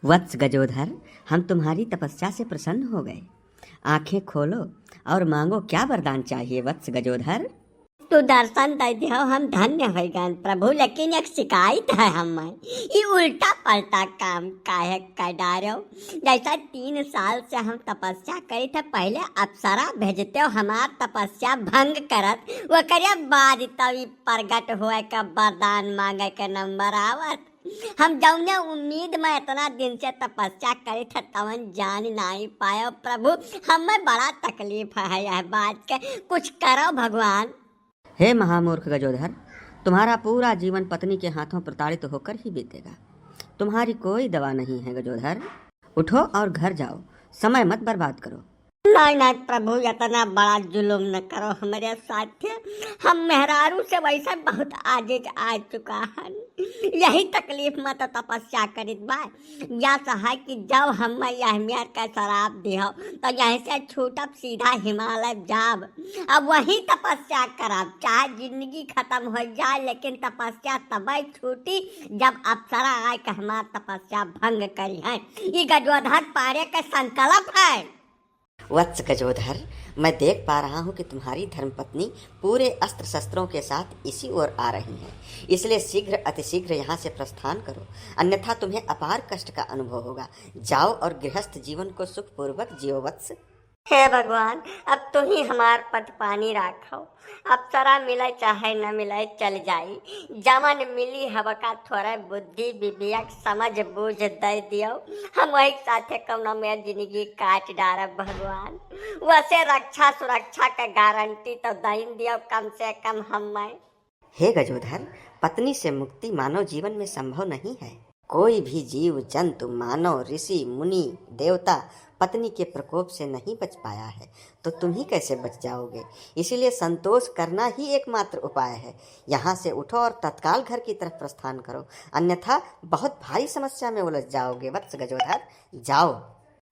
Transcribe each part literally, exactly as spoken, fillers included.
वत्स गजोधर, हम तुम्हारी तपस्या से प्रसन्न हो गए। आंखें खोलो और मांगो, क्या वरदान चाहिए वत्स गजोधर? तू दर्शन दे दियो, हम धन्य हो गए प्रभु, लेकिन एक शिकायत है हमें, ये उल्टा पलटा काम काहे कर डारो? जैसा तीन साल से हम तपस्या करी थे, पहले अप्सरा भेजते हो हमार तपस्या भंग करत, ओकरे बाद तब ई प्रगट होए का वरदान मांगे के नंबर आवत। हम जौने उम्मीद में इतना दिन से तपस्या करी थे, तवन जान नहीं पायो प्रभु, हमें बड़ा तकलीफ है यह बात के, कुछ करो भगवान। हे महामूर्ख गजोधर, तुम्हारा पूरा जीवन पत्नी के हाथों प्रताड़ित होकर ही बीतेगा। तुम्हारी कोई दवा नहीं है गजोधर। उठो और घर जाओ, समय मत बर्बाद करो। नहीं, नहीं प्रभु, इतना बड़ा जुल्म न करो हमरे साथे। हम मेहरारू से वैसे बहुत आजिज आ चुका हन। यही तकलीफ में तो तपस्या करित बा। या सहाय कि जब हम यह मेर का श्राप दिहो, तो यहीं से छूटब, सीधा हिमालय जाब। अब वहीं तपस्या करब, चाहे जिंदगी खत्म हो जाए, लेकिन तपस्या तबे छूटी, जब अप्सरा आए के हमार तपस्या भंग करी है। ई गजोधर पारे के संकल्प है। वत्स गजोधर, मैं देख पा रहा हूँ कि तुम्हारी धर्मपत्नी पूरे अस्त्र शस्त्रों के साथ इसी ओर आ रही है, इसलिए शीघ्र, अतिशीघ्र यहाँ से प्रस्थान करो, अन्यथा तुम्हें अपार कष्ट का अनुभव होगा। जाओ और गृहस्थ जीवन को सुखपूर्वक जियो वत्स। हे भगवान, अब तू ही हमार पद पानी राखो। अप्सरा मिले चाहे न मिले, चल जाई। जवन मिली, हबका थोड़े बुद्धि, विवेक, समझ, बूझ दे दियो। हम वही साथे कौनो में जिंदगी काट डारब भगवान। वैसे रक्षा सुरक्षा के गारंटी तो दइन दियो कम से कम हमें। हे गजोधर, पत्नी से मुक्ति मानव जीवन में संभव नहीं है। कोई भी जीव, जंतु, मानव, ऋषि, मुनि, देवता पत्नी के प्रकोप से नहीं बच पाया है, तो तुम ही कैसे बच जाओगे? इसीलिए संतोष करना ही एकमात्र उपाय है। यहाँ से उठो और तत्काल घर की तरफ प्रस्थान करो, अन्यथा बहुत भारी समस्या में उलझ जाओगे वत्स गजोधर। जाओ।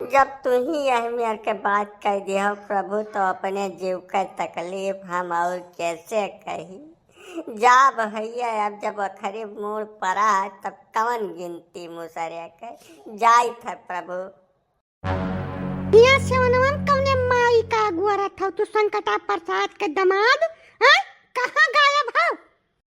जब तू ही यह मेर के बात कह दिया प्रभु, तो अपने जीव के तकलीफ हम और कैसे कही? जाब हइया, अब जब अखरे मोड़ पड़ा, तब कवन गिनती मुसरे के? जाइत है प्रभु। हिया से ओनवन कौने माई का अगुआरत हौ तू, संकटा प्रसाद के दमाद? हैं? कहाँ गायब हौ?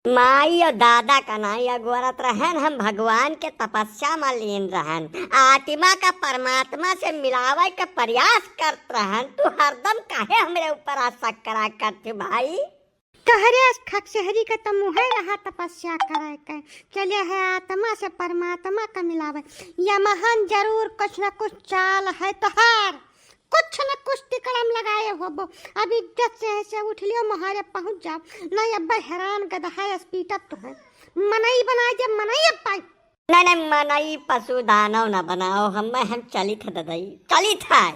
माई और दादा का नाई अगुआरत रहन, हम भगवान के तपस्या में लीन रहन, आत्मा का परमात्मा से मिलावे के प्रयास करत रहन। तू हरदम काहे हमरे ऊपर आशा करा करती भाई? तोहरे अस खकसहरी के त मुँहे रहा तपस्या करे के, चले है आत्मा से परमात्मा का मिलावे। यमहन जरूर कुछ न कुछ चाल है तोहार, कुछ न कुछ तिकड़म लगाए होबो। अब इज्जत से ऐसे उठ लियो, मोहारे पहुँच जाओ, नहीं अब हैरान गदहा अस पीटत तो है। मनई बनाए जब मनई अब पाई। नहीं, नहीं, मनई पशु दानव न बनाओ, हम, हम चलित है ददई, चलित है।